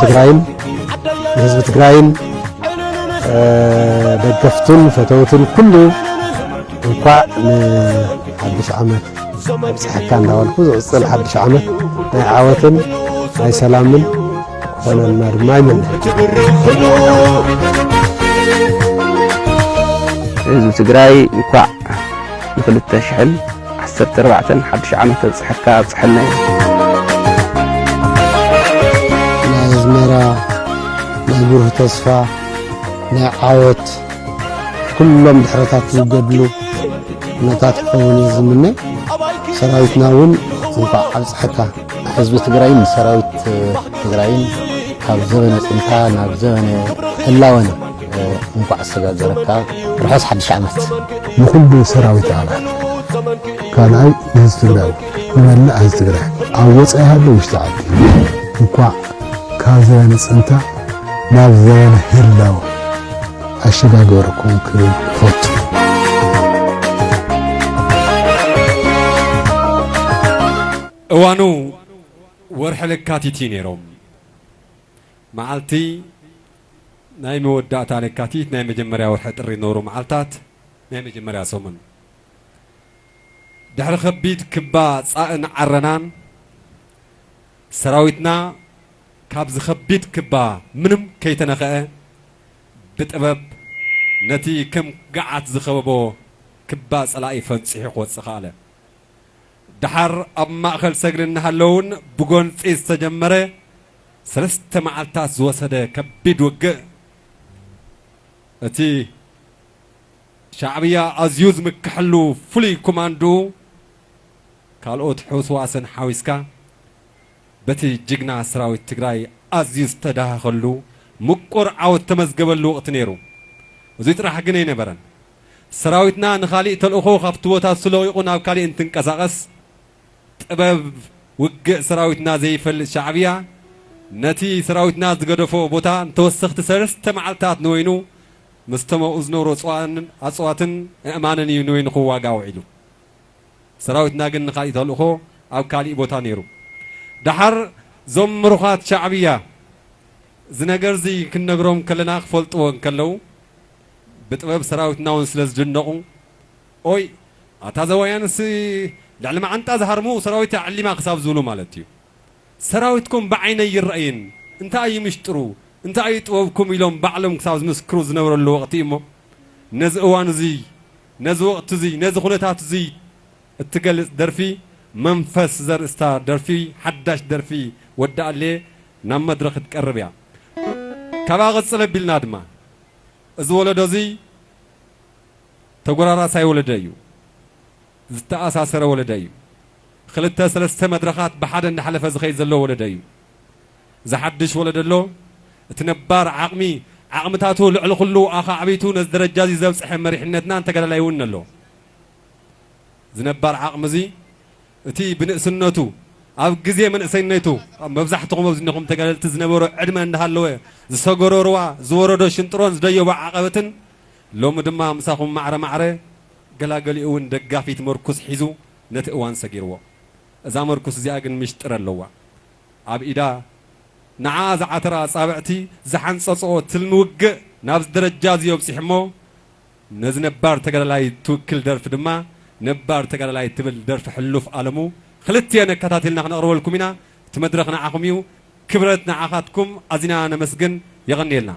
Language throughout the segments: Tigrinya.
ትግራይን ንህዝቢ ትግራይን፣ እ፣ ደገፍቱን ፈተውትን ኩሉ እንኳዕ ንሓድሽ ዓመት ኣብፅሐካ እንዳበልኩ፣ ዝቕፅል ሓድሽ ዓመት ናይ ዓወትን ናይ ሰላምን ክኾነልና ድማ ይምነ። ህዝቢ ትግራይ እንኳዕ ንክልተ ሽሕን ዓሰርተ ኣርባዕተን ሓድሽ ዓመት ኣብፅሐካ ኣብፅሐና እዩ። ናይ ኣዝመራ፣ ናይ ብሩህ ተስፋ፣ ናይ ዓወት፣ ኩሎም ድሕረታት ዝውገድሉ ኩነታት ክኸውን እዩ ዝምነ። ሰራዊትና እውን እንኳዕ ኣብፅሐካ። ህዝቢ ትግራይን ሰራዊት ትግራይን ካብ ዘበነ ፅንታ ናብ ዘበነ ህላወና እንኳዕ ኣሰጋገረካ። ርሑስ ሓድሽ ዓመት። ንኹሉ ሰራዊት ኣባላት፣ ካልኣይ ንህዝቢ ትግራይ፣ ንመላእ ህዝቢ ትግራይ ኣብ ወፃኢ ሃሎ ውሽጢ ዓዲ እንኳዕ ካብ ዘበነ ፅንታ ናብ ዘበነ ህላወ ኣሸጋገረኩም ክብል እፈቱ። እዋኑ ወርሒ ለካቲት እዩ ነይሮም። መዓልቲ ናይ መወዳእታ ለካቲት፣ ናይ መጀመርያ ወርሒ ጥሪ ዝነበሩ መዓልታት፣ ናይ መጀመርያ ሰሙን። ድሕሪ ከቢድ ክባ ጻእን ዓረናን፣ ሰራዊትና ካብዚ ከቢድ ክባ ምንም ከይተነኸአ፣ ብጥበብ ነቲ ከም ገዓት ዝኸበቦ ክባ ጸላኢ ፈንጺሑ ክወጽእ ከኣለ። ደሓር ኣብ ማእኸል ሰግሪ እናሃለውን ብጎንጺ ዝተጀመረ ሰለስተ መዓልታት ዝወሰደ ከቢድ ውግእ፣ እቲ ሻዕብያ ኣዝዩ ዝምክሐሉ ፍሉይ ኮማንዶኡ፣ ካልኦት ሕውስዋስን ሓዊስካ፣ በቲ ጅግና ሰራዊት ትግራይ ኣዝዩ ዝተዳሃኸሉ ምቁር ዓወት ተመዝገበሉ ወቕቲ ነይሩ። እዙይ ጥራሕ ግን ኣይነበረን። ሰራዊትና ንኻሊእ ተልእኾ ካብቲ ቦታ እሱ ለቒቑ ናብ ካሊእ እንትንቀሳቐስ፣ ጥበብ ውግእ ሰራዊትና ዘይፈልጥ ሻዕብያ፣ ነቲ ሰራዊትና ዝገደፎ ቦታ ንተወሰኽቲ ሰለስተ መዓልታት ንወይኑ፣ ምስቶም ኣብኡ ዝነብሩ ኣፅዋን-፣ ኣፅዋትን ኣእማንን እዩ ንወይኑ ክዋጋእ ውዒሉ። ሰራዊትና ግን ንኻሊእ ተልእኾ ኣብ ካሊእ ቦታ ነይሩ። ደሓር እዞም ምሩኻት ሻዕብያ፣ እዚ ነገር እዚ ክንነግሮም ከለና ክፈልጥዎ እንከለዉ፣ ብጥበብ ሰራዊትና እውን ስለ ዝድነቑ፣ ኦይ፣ ኣታ ዘዋያንስ ልዕሊ መዓንጣ ዝሃርሙ ሰራዊት ኣዕሊማ ክሳብ ዝብሉ ማለት እዩ። ሰራዊትኩም ብዓይነይ ይረኣይን፣ እንታይ እዩ ምሽጥሩ፣ እንታይ እዩ ጥበብኩም ኢሎም ባዕሎም ክሳብ ዝምስክሩ ዝነበረሉ ወቕቲ እዩ እሞ፣ ነዚ እዋን እዙይ፣ ነዚ ወቕቲ እዙይ፣ ነዚ ኩነታት እዙይ እትገልጽ ደርፊ፣ መንፈስ ዘርእስታ ደርፊ፣ ሓዳሽ ደርፊ ወዲ ኣሌ ናብ መድረኽ ክትቀርብ እያ። ካብኣ ቅጽል ኣቢልና ድማ፣ እዚ ወለዶ እዙይ ተጎራራሳይ ወለደ እዩ። ዝተኣሳሰረ ወለደ እዩ። ክልተ ሰለስተ መድረኻት ብሓደ እንዳሓለፈ ዝኸይድ ዘሎ ወለደ እዩ። ዝሓድሽ ወለደ ኣሎ። እቲ ነባር ዓቕሚ፣ ዓቕምታቱ ልዕሊ ኩሉ ኣኻዕቢቱ ነዚ ደረጃ እዚ ዘብፅሐ መሪሕነትናን ተጋዳላይ እውን ኣሎ። እዚ ነባር ዓቕሚ እዚ፣ እቲ ብንእስነቱ፣ ኣብ ግዜ መንእሰይነቱ፣ መብዛሕትኹም ኣብዚ እኒኹም ተጋደልቲ ዝነበሮ ዕድመ እንዳሃለወ፣ ዝሰገሮ ሩባ፣ ዝወረዶ ሽንጥሮን ዝደየቦ ዓቐበትን፣ ሎሚ ድማ ምሳኹም ማዕረ ማዕረ ገላገሊኡ እውን ደጋፊት መርኩስ ሒዙ ነቲ እዋን ሰጊርዎ። እዛ መርኩስ እዚኣ ግን ምሽጥር ኣለዋ። ኣብ ኢዳ ንዓ ዝዓተራ ኣጻብዕቲ ዝሓንጸጽኦ ትልሚ ውግእ ናብዚ ደረጃ እዚ የብጺሑ እሞ፣ ነዚ ነባር ተጋዳላይ ትውክል ደርፊ ድማ ነባር ተጋዳላይ ትብል ደርፊ ሕሉፍ ኣለሙ ክልቲኤን ኣከታቲልና ክነቕርበልኩም ኢና። እቲ መድረኽ ንዓኹም እዩ። ክብረት ንዓኻትኩም፣ ኣዚና ነመስግን። የቐንየልና።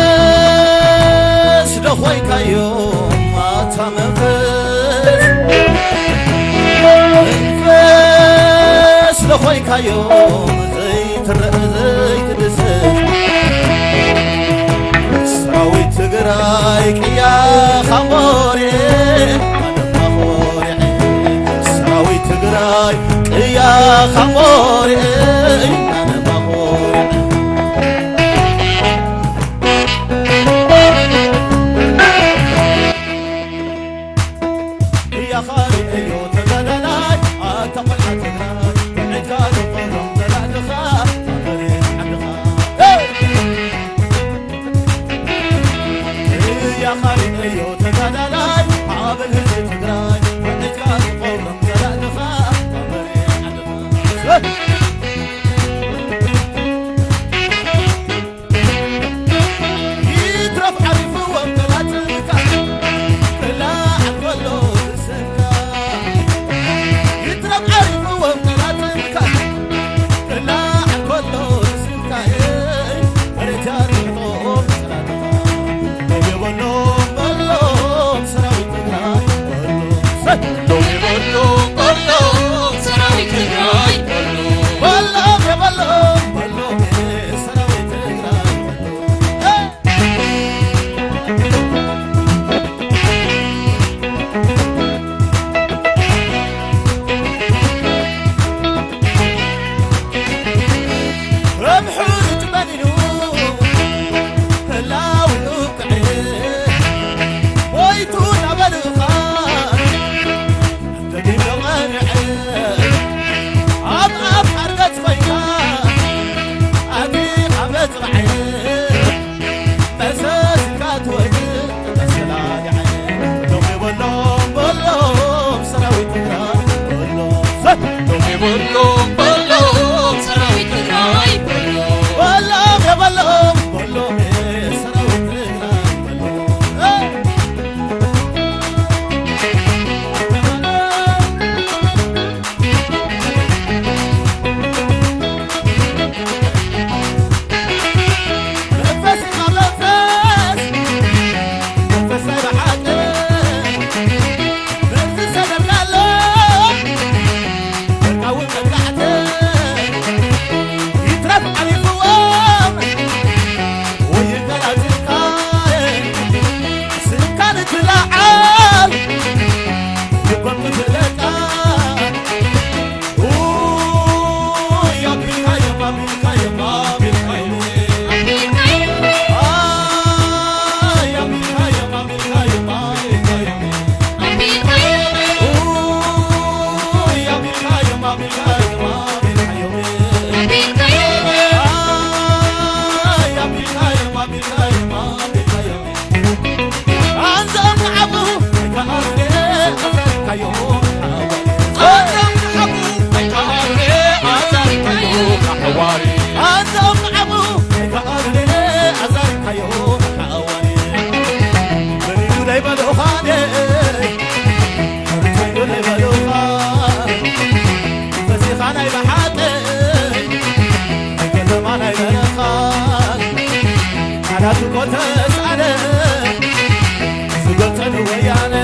መንፈስ ዶ ኾይንካዮ ኣታ መንፈስ፣ መንፈስ ዶ ኾይንካዮ ዘይትረእ ዘይትድሰስ። ሰራዊት ትግራይ ቅያ ኻሞሬ ኣነማ ኾሪዐ። ሰራዊት ትግራይ ቅያ ኻሞሬ ኣነማ ኾሪዐ። ኣኻሪ እዩ ተጋዳላይ ኣታ ቆልዓ ትግራይ ብዕድካ ዝቆሎም ዘራእትኻ ኣበሬ ዓድኻ። ሄይ! እያ ኻሪ እዩ ተጋዳላይ ሓበን ህዝቢ ትግራይ ብዕድካ ዝቆሎም ዘራእትኻ ኣበሬ ዓድኻ። ይትረፍ ዓሪፍዎም ጠላትካ ክላዓል ከሎ ርእስካ። ይትረፍ ዓሪፍዎም ጠላትካ ክላዓል ከሎ ርእስካ። መሬት ያትሕጦ ጠላትኻ። ሎሚ በሎም በሎም ሰራዊት ትግራይ በሎም። ሎሚ በሎም በሎም ሰራዊት ትግራይ በሎም። በሎም የበሎም በሎም ሰራዊት ትግራይ በሎም። ሕሩጭ በሊሉ ህላዊኡ ክዕር ሞይቱ እናበልኻ ደጊም ዶ ቐንዐ ኣብ ኣፍ ሓርገጽ ኮይንካ ኣቲኻ መጽባዕር መሰስካ ትወድእ ተሰላግዐ ሎሚ በሎም በሎም ሰራዊት ትግራይ በሎም። ሎሚ በሎም በሎም ሰራዊት ትግራይ በሎም። በሎም የበሎም በሎም ሰራዊት ትግራይ በሎም። መንፈስ ኢኻ መንፈስ፣ መንፈስ ናይ ብሓቂ፣ በዚ ሰደድ ኣሎ፣ ወርቃዊ መብራህቲ፣ ይትረፍ ዓሪፍዎም፣ ወይ ይንገራትካ፣ ስምካ ንትለዓል፣ ልቦም ንትለቃ፣ ኣንዘም ንዓቡ ኣይከኣልኩ ኣዛሪብካዮ ሓወይ። ኣንዘም ንዓቡ ኣይከኣልኩ ኣዛሪብካዮ ሓዋሪ። ኣንዘም ንዓቡ ኣይከኣልኩ ኣዛሪብካዮ ሓዋሪ። መን እዩ ደይበልኡኻኒ ሕሩጭ ኮይኑ ደይበልኡኻ። ፈሲኻ ናይ ብሓቂ ናይ ከተማ ናይ በረኻ ቃላት እኮ ተሳለ ዝገልጸ ንወያነ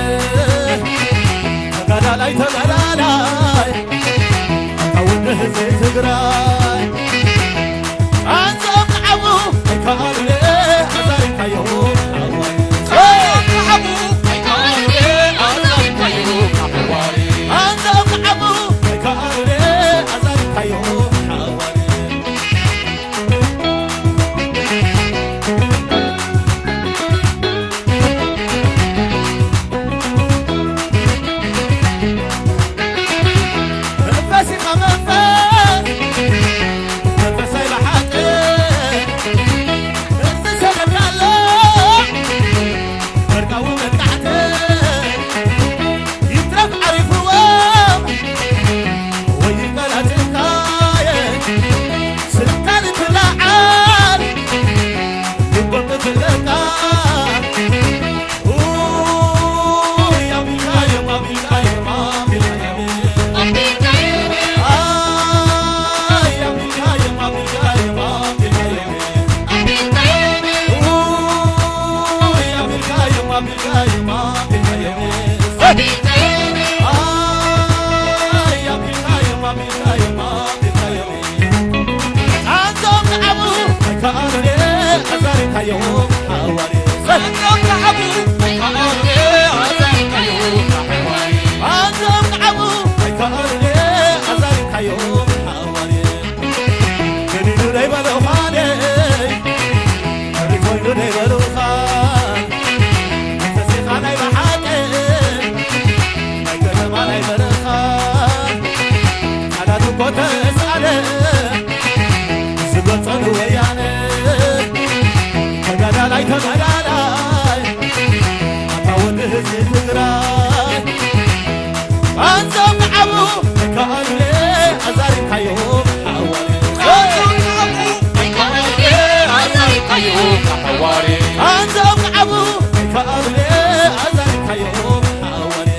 ተጋዳላይ ተጋዳላይ ኣታ ወዲ ህዝቢ ትግራይ ኣንዘም ንዓቡ ኣይከኣሉን ኣዛሪብካዮ ሓወይ። ኣንዘም ንዓቡ ኣይከኣሉን ኣዛሪብካዮ ሓወይ። ኣንዘም ንዓቡ ኣይከኣሉን ኣዛሪብካዮ ሓወይ። መንፈስ ኢኻ መንፈስ፣ መንፈስ ናይ ብሓቂ፣ እዚ ሰለፍ ያለ ወርቃዊ መጣዕቲ፣ ይትረፍ ዓሪፍዎም፣ ወይ ይንገራትካየ፣ ስልጣን ትለዓል፣ ልቦም ትለቃ። ኣንቶም ንዓቡ ኣይከኣሉን ኣዛሪብካዮ ሓዋሪ። ኣንቶም ንዓቡ ኣይከኣሉን ኣዛሪብካዮ ሓዋሪ። ኣንቶም ንዓቡ ኣይከኣሉን ኣዛሪብካዮ ሓዋሪ። ገዲዱ ደይበለኻኒ፣ ሕሩጭ ኮይኑ ደይበሉኻ፣ መንፈስኻ ናይ ብሓቂ ናይ ኣንዞም ንዓቡ ከኣምነ ኣዛሪብካዮ ሓዋሪ። ኣንዞም ንዓቡ ከኣምነ ኣዛሪብካዮ ሓዋሪ። ኣንዞም ንዓቡ ከኣምነ ኣዛሪብካዮ ሓዋሪ።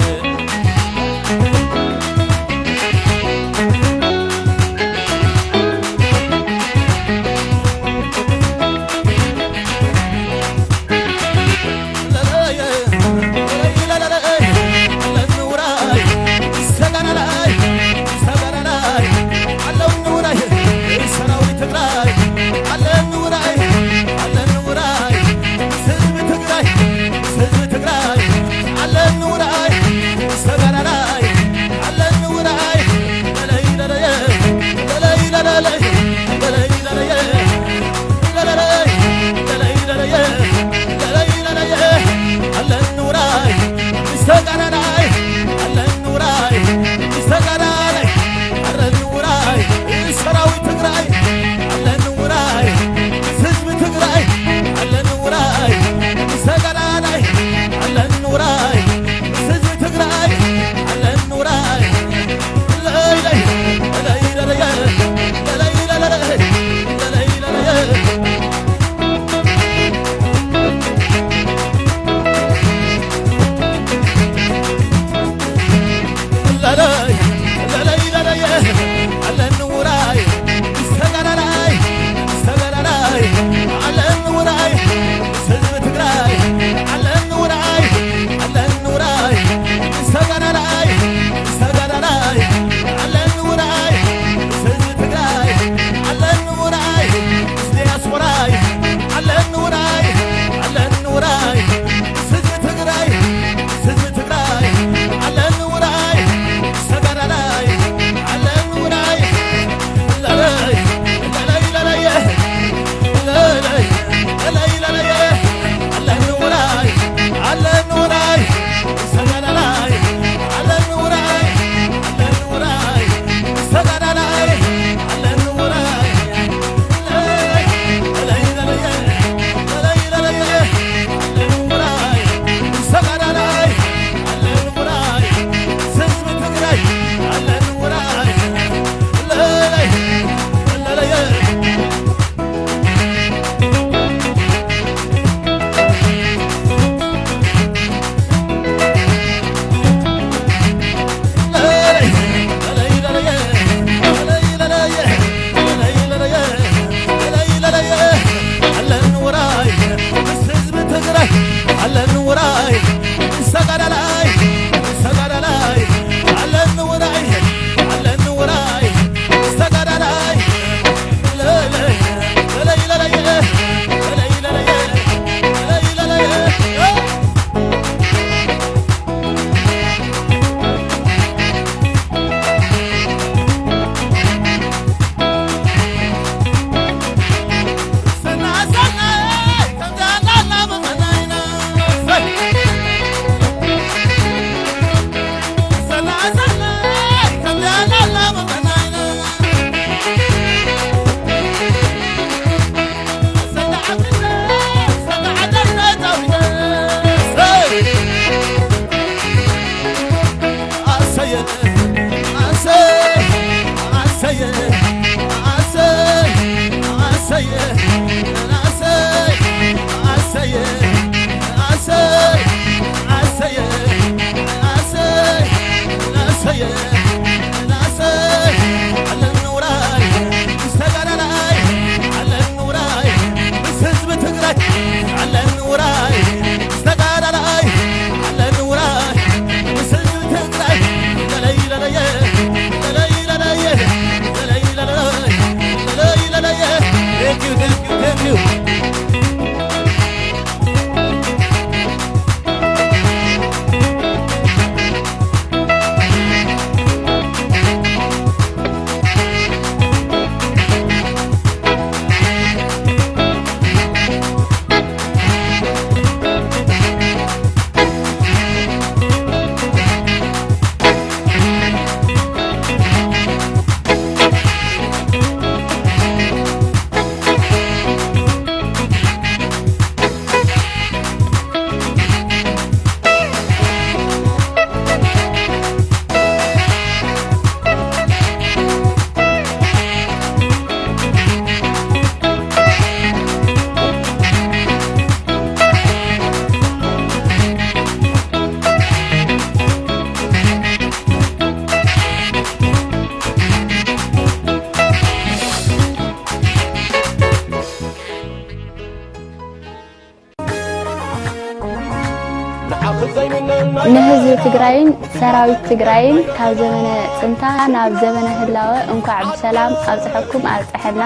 ትግራይን ሰራዊት ትግራይን ካብ ዘመነ ፅንታ ናብ ዘመነ ህላወ እንኳዕ ብሰላም ኣብፀሐኩም ኣብፀሐና።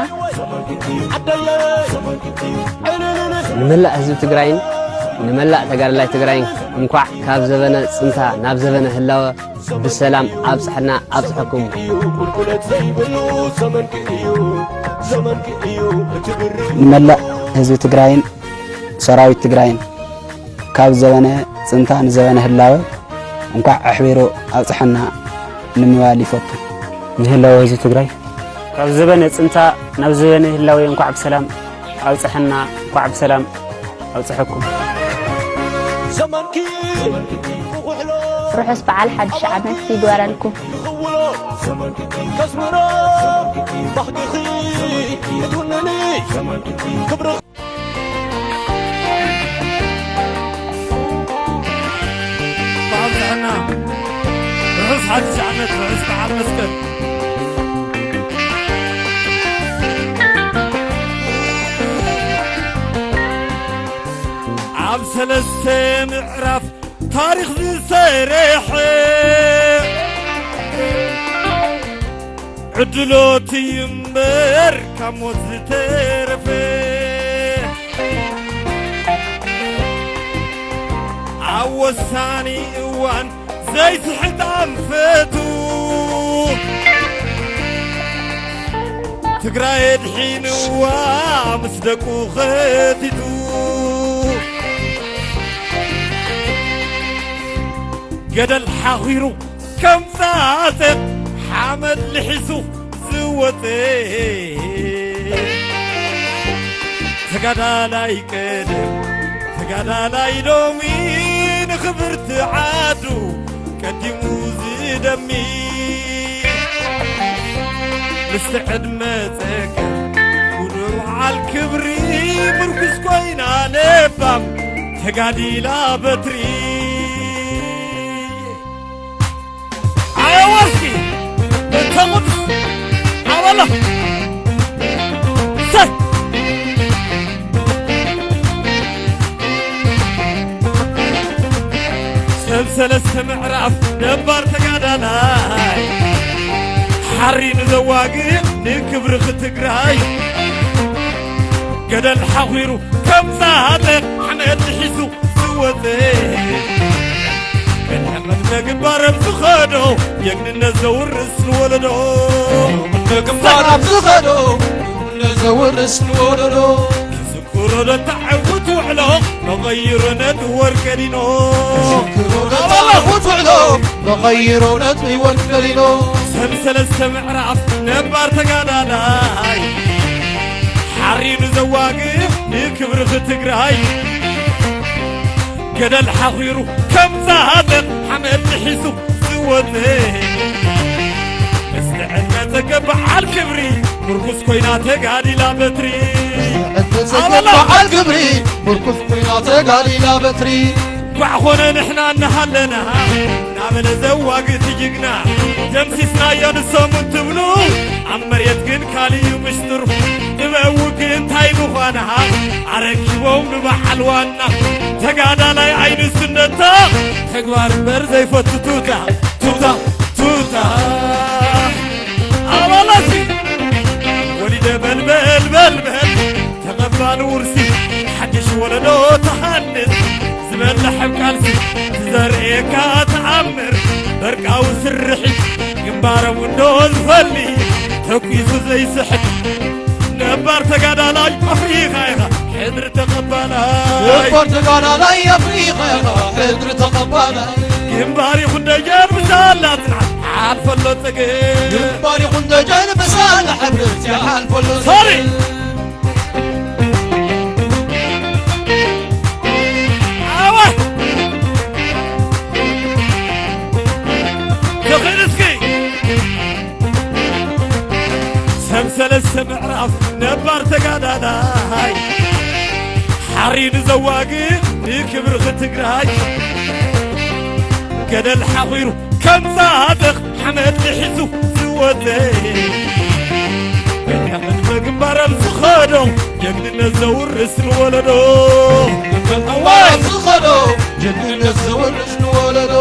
ንመላእ ህዝቢ ትግራይን ንመላእ ተጋዳላይ ትግራይን እንኳዕ ካብ ዘበነ ፅንታ ናብ ዘበነ ህላወ ብሰላም ኣብፀሐና ኣብፀሐኩም። ንመላእ ህዝቢ ትግራይን ሰራዊት ትግራይን ካብ ዘበነ ፅንታ ንዘበነ ህላወ እንኳዕ ኣሕቢሩ ኣብፀሐና ንምባል ይፈቱ። ንህላወ ህዝቢ ትግራይ ካብ ዘበነ ፅንታ ናብ ዘበነ ህላወ እንኳዕ ብሰላም ኣብፀሐና፣ እንኳዕ ብሰላም ኣብፀሐኩም። ርሑስ በዓል ሓድሽ ዓመት ይግበረልኩም። ብኣብዝሕና ርሑስ ሓድሽ ዓመት፣ ርሑስ በዓል መስቀል። ኣብ ሰለስተ ምዕራፍ ታሪኽ ዝሰረሐ ዕድሎት እዩ እምበር ካብ ሞት ዝተረፈ። ኣብ ወሳኒ እዋን ዘይስሕት ኣንፈቱ ትግራይ ኣድሒንዋ ምስ ደቁ ኸቲቱ። ገደል ሓኺሩ ከም ጻጸ ሓመድ ልሒሱ ዝወጸ ተጋዳላይ ቀደም ተጋዳላይ ሎሚ ንኽብርቲ ዓዱ ቀዲሙ ዝደሚ ምስቲ ዕድመ ጸገም ጉዱር በዓል ክብሪ ምርኩስ ኮይና ለባም ተጋዲላ በትሪ። ኣወ እስኪ እንተ ቅዱስ ኣበሎ። ሰይ! ሰብ ሰለስተ ምዕራፍ ነባር ተጋዳላይ ሓሪኑ ዘዋግእ ንክብሪ ትግራይ ገደል ሓኺሩ ከም ጻጸ ሓመድ ሒዙ ዝወጸ ብንዕመት ምግባር ኣብ ዝኸዶ ጀግንነት ዘውርስ ንወለዶ ምግባር ኣብ ዝኸዶ ጀግንነት ዘውርስ ንወለዶ ክዝክሮ ደተዓውት ውዕሎ መቐይሮ ነጥወር ከዲኖ ክዝክሮ ደተዓውት ውዕሎ መቐይሮ ነጥወር ከዲኖ ሰብ ሰለስተ ምዕራፍ ነባር ተጋዳላይ ሓሪኑ ዘዋግእ ንክብሪ ትግራይ ገደል ሓኺሩ ከም ጻድቕ ሓመድ ጥሒሱ ዝወፀ ምስ ዕድመ ጸገብ በዓል ክብሪ ምርኩስ ኮይና ተጋዲላ በትሪ ዕድመ ጸገብ ኣበላ! በዓል ክብሪ ምርኩስ ኮይና ተጋዲላ በትሪ ጓዕ ኾነ ንሕና እናሃለና እናበለ ዘዋግእ ጅግና ደምሲስናዮ ንሶም እንትብሉ ኣብ መሬት ግን ካልእ እዩ ምሽጥሩ ጥበብ ውግእ እንታይ ምዃና ኣረኪቦም ንበዓል ዋና ተጋዳላይ ኣይንስነታ ተግባር እምበር ዘይፈቱ ቱታ ቱታ ቱታ ኣባላሲ ወሊደ በልበል በልበል ተቐባል ውርሲ ሓድሽ ወለዶ ተሃንጽ ዝበልሕ ኣብ ቃልሲ ትዘርእየካ ተኣምር በርቃዊ ስርሒት ግንባሮም እንዶ ዝፈሊ ተኲሱ ዘይስሕት ነባር ተጋዳላይ ኣፍሪኻ ኢኻ ሕድሪ ተቐባላይ ነባር ተጋዳላይ ኣፍሪኻ ኢኻ ሕድሪ ተቐባላይ ግንባር ይኹን ደጀን ብሳላ ጽንዓት ሓልፈሎ ጸገም ግንባር ይኹን ደጀን ብሳላ ሕብረት ይሓልፈሎ ሶሪ ጸገም ኣዋ ተኽእል እስኪ ሰብ ሰለስተ ምዕራፍ ነባር ተጋዳላይ ሓሪኑ ዘዋግእ ንክብሪ ትግራይ ገደል ሓኺሩ ከም ጻድቕ ሓመድ ልሒሱ ዝወፀ ብንዕመት ምግንባር ኣብ ዝኸዶ ጀግንነት ዘውርስ ንወለዶ ምግንባር ኣብ ዝኸዶ ጀግንነት ዘውርስ ንወለዶ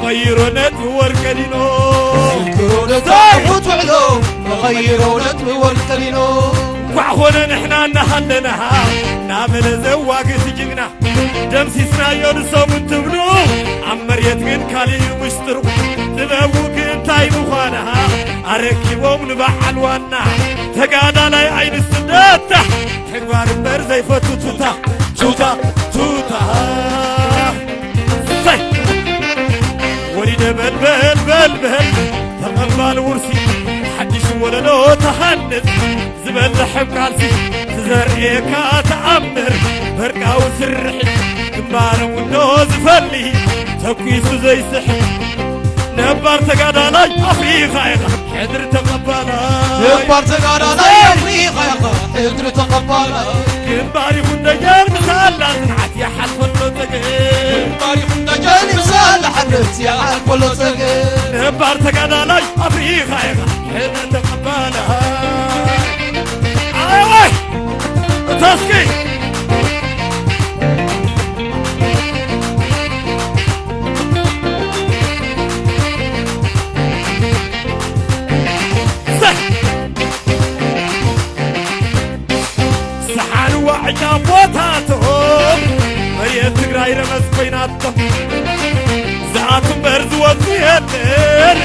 ቀይሮ ነጥቢ ወርቂ ዲኖ። ቀይሮ ነጥቢ ውዕሎ፣ ቀይሮ ነጥቢ ወርቂ ዲኖ። እንኳዕ ኾነ ንሕና እናሃለና ናበለ ዘዋግእ ጅግና ደምሲስናዮ ንሶም እንትብሉ ኣብ መሬት ግን ካሊእ እዩ ምስጢሩ። ጥበብ ውግእ እንታይ ምዃና ኣረኪቦም ንበዓል ዋና ተጋዳላይ ኣይንስደታ ተግባር እምበር ዘይፈቱ ቱታ ቱታ ቱታ። ሰይ! ወሊደ በልበል በልበል ተቐባል ውርሲ ሓድሽ ወለዶ ተሃንጽ ዝበልሕ ቃልሲ ትዘርእየካ ተኣምር በርቃዊ ስርሒ ግንባሮም እንዶ ዝፈሊ ተኲሱ ዘይስሕል ነባር ተጋዳላይ ኣፍሪኻ ኢኻ ሕድሪ ተቐባላይ። ነባር ተጋዳላይ ኣፍሪኻ ኢኻ ሕድሪ ተቐባላይ። ግንባር ይኹን ደጀን ምሳላ ጽንዓት ይሓልፈሎ ጸገም። ግንባር ይኹን ደጀን ምሳላ ሓድነት ይሓልፈሎ ጸገም። ነባር ተጋዳላይ ኣፍሪኻ ኢኻ ሕድሪ ተቐባላይ። ኣወይ! እታ እስኪ ሰሓን ዋዕጫ ቦታቶም መሬት ትግራይ ረመፅ ኮይናቶም ዝኣቱ እምበር ዝወፁ የለን።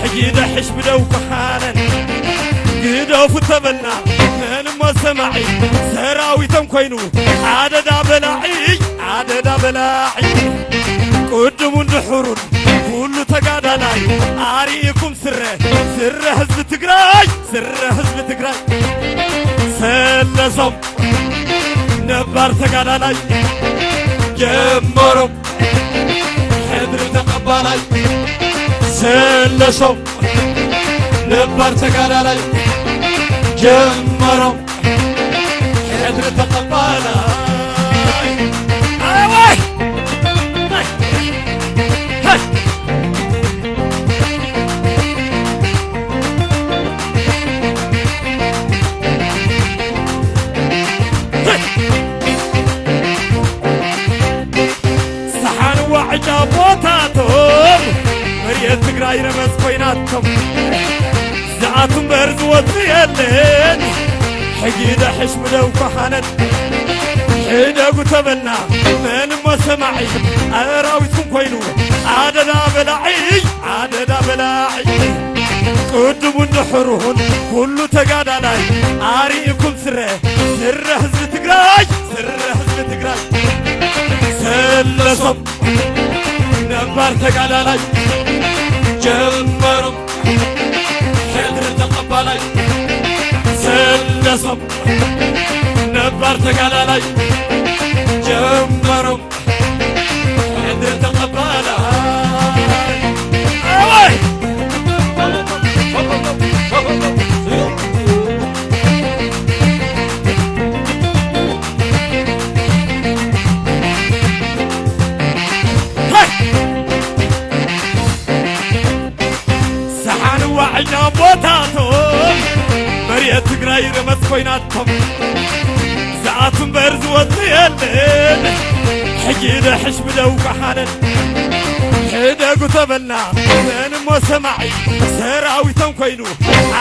ሕጂ ደሕሽ ብደው ክሓነን ግደፉ ተበልና መን እሞ ሰማዒ ሰራዊቶም ኮይኑ ኣደዳ በላዒ ኣደዳ በላዒ ቅድሙን ድሕሩን ኩሉ ተጋዳላይ ኣርኢኩም ስረ ስረ ህዝቢ ትግራይ ስረ ህዝቢ ትግራይ ሰለሶም ነባር ተጋዳላይ ጀመሮም ሕድሪ ተቐባላይ ሰለሶም ነባር ተጋዳላይ ጀመሮም ሕድሪ ተቐባላይ። ኣወይ! ሰሓን ዋዕጫ ቦታቶም መሬት ትግራይ ረመፅ ኮይናቶም ዝኣቱ እምበር ዝወፁ የለን። ሕጂ ደሕሽ ብደው ከሓነት ሕደጉ ተበልና መን እሞ ሰማዒ ኣራዊትኩም ኮይኑ ኣደዳ በላዒ ኣደዳ በላዒ ቅድሙን ድሕሩን ኩሉ ተጋዳላይ ኣርኢኩም ስረ ስረ ህዝቢ ትግራይ ስረ ህዝቢ ትግራይ ሰለሶም ነባር ተጋዳላይ ጀመሮም ሕድሪ ተቐባላይ ሰለሶም ነባር ተጋዳላይ ጀመሮም ሕድሪ ተቐባላይ ኣወይ! ሰሓን ዋዕጫ ቦታቶም መሬት ትግራይ ረመፅ ኮይናቶም ዝኣቱ እምበር ዝወፁ የለን። ሕጂ ደሕሽ ብደው ከሓነን ሕደጉ ተበልና መን እሞ ሰማዒ ሰራዊቶም ኮይኑ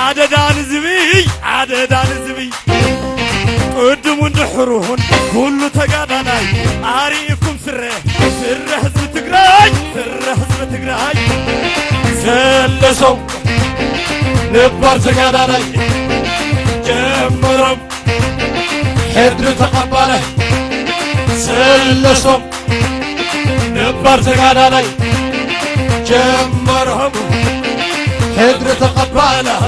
ኣደዳ ንዝብይ ኣደዳ ንዝብይ ቅድሙን ድሕሩን ኩሉ ተጋዳላይ ኣርኢኩም ስረ ስረ ህዝቢ ትግራይ ስረ ህዝቢ ትግራይ ሰለሶም ነባር ተጋዳላይ ጀመሮም ሕድሪ ተቐባላይ ሰለሶም ነባር ተጋዳላይ ጀመሮም ሕድሪ ተቐባላይ